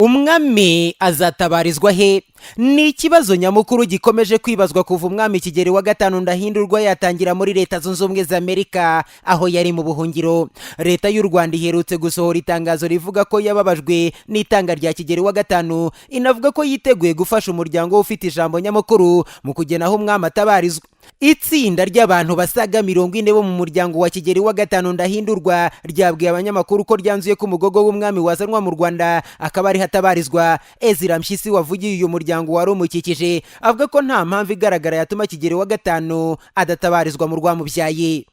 Umwami azatabarizwa he? Ni ikibazo nyamukuru gikomeje kwibazwa kuva Umwami Kigeli wa gatanu Ndahindurwa yatangira muri Leta Zunze Ubumwe za Amerika, aho yari mu buhungiro. Leta y'u Rwanda iherutse gusohora itangazo rivuga ko yababajwe n'itanga rya Kigeli wa gatanu, inavuga ko yiteguye gufasha umuryango we ufite ijambo nyamukuru mu kugena aho umwami atabarizwa. Itsinda ry'abantu basaga 40 bo mu muryango wa Kigeli wa gatanu Ndahindurwa ryabwiye abanyamakuru ko ryanzuye ko umugogo w'umwami wazanwa mu Rwanda, akaba ariho atabarizwa. Ezira Mpyisi wavugiye uyu muryango wari umukikije avuga ko nta mpamvu igaragara yatuma Kigeli wa gatanu adatabarizwa mu rwamubyaye.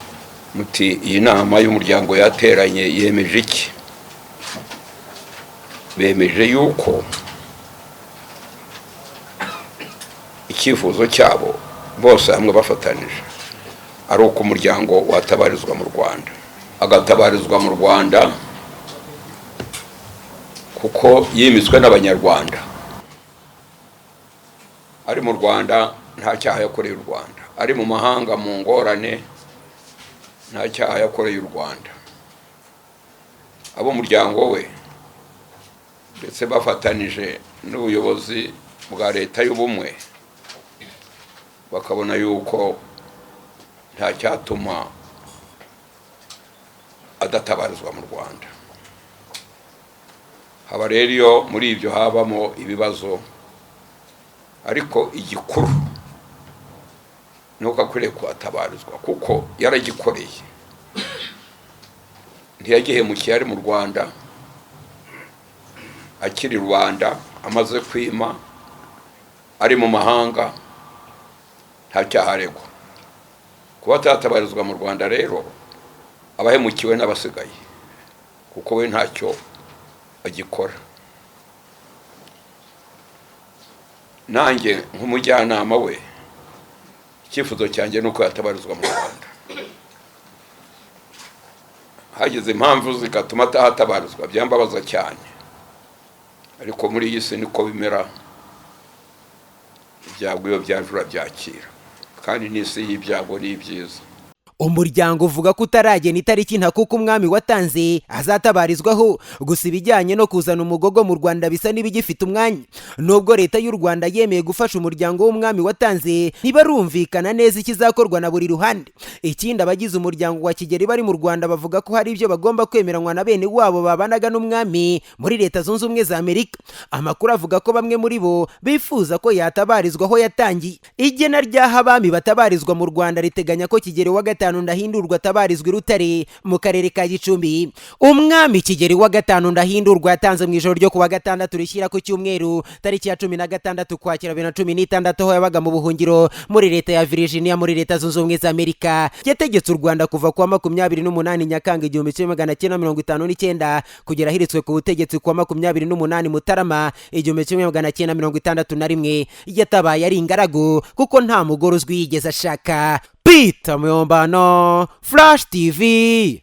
Muti iyi nama y'umuryango yateranye yemeje iki? Bemeje yuko icyifuzo cyabo bose hamwe bafatanije ari uko umuryango watabarizwa mu Rwanda, agatabarizwa mu Rwanda kuko yimitswe n'Abanyarwanda. Ari mu Rwanda nta cyaha yakoreye u Rwanda, ari mu mahanga mu ngorane nta cyaha yakoreye u Rwanda. Ab'umuryango we ndetse bafatanije n'ubuyobozi bwa Leta y'Ubumwe bakabona yuko nta cyatuma adatabarizwa mu Rwanda. Haba rero iyo muri ibyo habamo ibibazo, ariko igikuru ni uko akwiriye kuhatabarizwa kuko yaragikoreye, ntiyagihemukiye ari mu Rwanda, akiri Rwanda, amaze kwima, ari mu mahanga nta cyaha aregwa. Kuba atatabarizwa mu Rwanda rero, abahemukiwe n'abasigaye, kuko we ntacyo agikora. Nanjye nk'umujyanama we, icyifuzo cyanjye ni uko yatabarizwa mu Rwanda. Hagize impamvu zigatuma atahatabarizwa byambabaza cyane, ariko muri iyi si niko bimera, ibyago iyo byaje urabyakira, kandi n'isi y'ibyago ni ibyiza. Umuryango uvuga ko utaragena itariki ntakuka umwami watanze azatabarizwaho. Gusa ibijyanye no kuzana umugogo mu Rwanda bisa n'ibigifite umwanya. Nubwo Leta y'u Rwanda yemeye gufasha umuryango w'umwami watanze, ntibarumvikana neza ikizakorwa na buri ruhande. Ikindi, abagize umuryango wa Kigeli bari mu Rwanda bavuga ko hari ibyo bagomba kwemeranywa na bene wabo babanaga n'umwami muri Leta Zunze Ubumwe za Amerika. Amakuru avuga ko bamwe muri bo bifuza ko yatabarizwa aho yatangiye. Igena ry'aho abami batabarizwa mu Rwanda riteganya ko Kigeli wa gatanu Ndahindurwa atabarizwa i Rutare mu karere ka Gicumbi. Umwami Kigeli wa gatanu Ndahindurwa yatanze mu ijoro ryo kuwa gatandatu rishyira ku cyumweru, tariki ya 16 Ukwakira 2016, aho yabaga mu buhungiro muri leta ya Virginia muri Leta Zunze Ubumwe za Amerika. Yategetse u Rwanda kuva kuwa 28 Nyakanga 1959 kugera ahiritswe ku butegetsi kuwa 28 Mutarama 1961. Yatabaye ari ingaragu kuko nta mugore uzwi yigeze ashaka. Peter Muyombano, Flash TV.